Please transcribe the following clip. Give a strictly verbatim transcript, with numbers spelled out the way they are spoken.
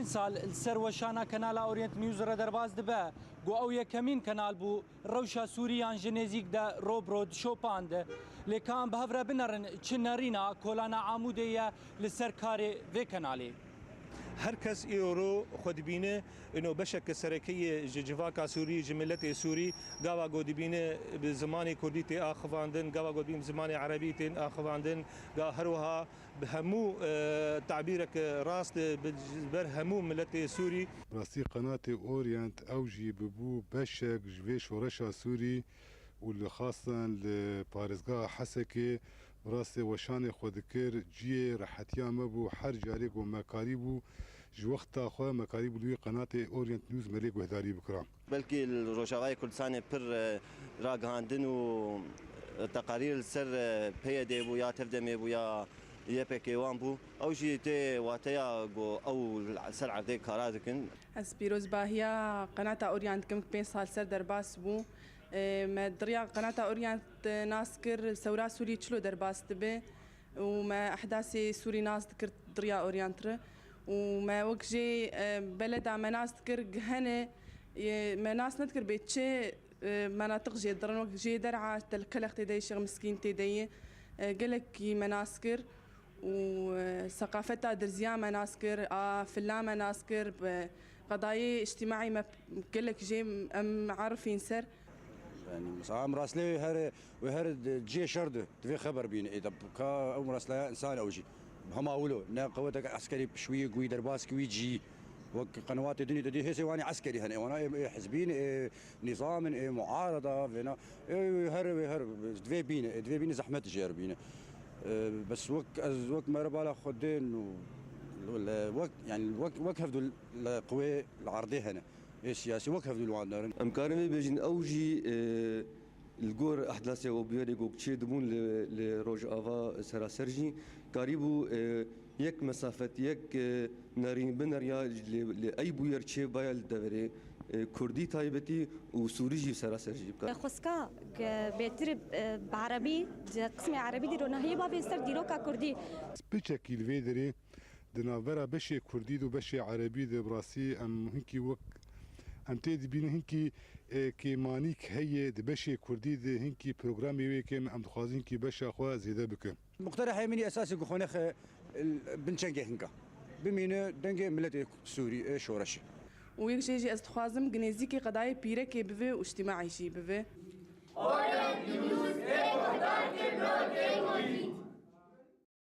Sal li ser weşana Kanala Orient News re derbas dibe ku ew yekemîn kanal bû rewşa Sûriyan ji nêzîk de ro bi ro dişopand. Lê ka em bi hev re binerin çi nerîna kolana Amûdê ye li ser karê vê kanalê. Her kes îro xwe dibîne, ino beşeke sereke ye ji civaka Sûrî, ji miletê Sûrî, gava ku dibîne bi zimanê Kurdî tê axivandin, gava ku dibîne bi zimanê Erebî tên axivandin, ga her wiha bi hemû, e, tabîreke rast, e, bi, ji ber hemû miletê Sûrî. Rastî qenatê Orient ew jî bibû beşek ji vê şoreşa Sûrî û li xastan li parêzgeha Hesekê bi rastê weşanê xwe dikir, cihê rehetiya me bû, her carê ku me karîbû, ji wexta xwe me karîbû li wî qenatê Orient News me lê guhdarî bikira. Belkî li Rojavayê Kurdistanê pir, e, ragihandin û teqarîr li ser, e, P Y D bû ya Tevdemê bû ya Y P G wan bû. Ew jî tê wateya ku ew li ser erdê kara dikin. Ez pîrozbahiya qenata Orient dikim, pênc sal ser derbas bû. E, me di riya qenata Orient, e, nas kir, sewra Sûrî çilo derbas dibe. û me ehdasê Sûrî nas dikir di riya Orient re û me wek jê, e, beleda me nas dikir gihene, e, me nas nedikir bê çi, e, menatiq jê dirin wek jê derha Tel Kelek tê de ye, Şêx Miskîn tê de ye, e, gelekî me nas kir û, e, seqafeta Dirziya me nas kir, a Fila me nas kir, bi qedayê îctîmaî me gelek jê em erifîn ser. Yani, mesela, em rastî wê her, wê her cihê şer de divê xeber bîne. Ê de ka ew rastîya însan ew jî. Hema wilo, ne qewetek eskerî pişwî, wî derbas ki wî cî. Wek qenewatê dinî de dî hêsê wanî eskerî hene. Wana ê, ê hizbîn, ê nîzam in, ê muarada, vêna. Ê wê her, wê her, divê bîne, ê divê bîne zehmet jê re bîne. Ê, bes wek ez, wek me re bala xwe dên û, wek, yani, wek, wek hevdû li qewê li erdê hene. Ê siyasî wek hevdû li wan derin. Em karin vê bêjin, ew jî, e, li gor ehdasê û bûyerê ku çê dibûn li, li Rojava seraser jî karîbû, e, yek mesafet, yek, e, nerîn bineriya li, li ey bûyer çê baya li deverê, e, Kurdî taybetî û Sûrî jî seraser jî bikare. Xwezka, e, bêtir, e, bi erebî, di qismê erebî dîronahiyê bavê ser dîroka Kurdî. Piçekî li vê derê Di navbera beşê Kurdî de û beşê Erebî de bi rastî em hinkî wek, em tê dibînin hinkî, e, kêmanîk heye di beşê Kurdî de hinkî programê wê kêm, em dixwazin hinkî beşa xwe zêde bikin. Muqterehê min î esasî ku xwe nexe, e, bin çengê hinka. Bimîne dengê miletê Sûrî, e, şoreşê. Û yek jê jî ez dixwazim gi nêzîkî qedayê pîrekê bive û îctîmaî jî bive. Orient News ê guhdarkirina kêmanî.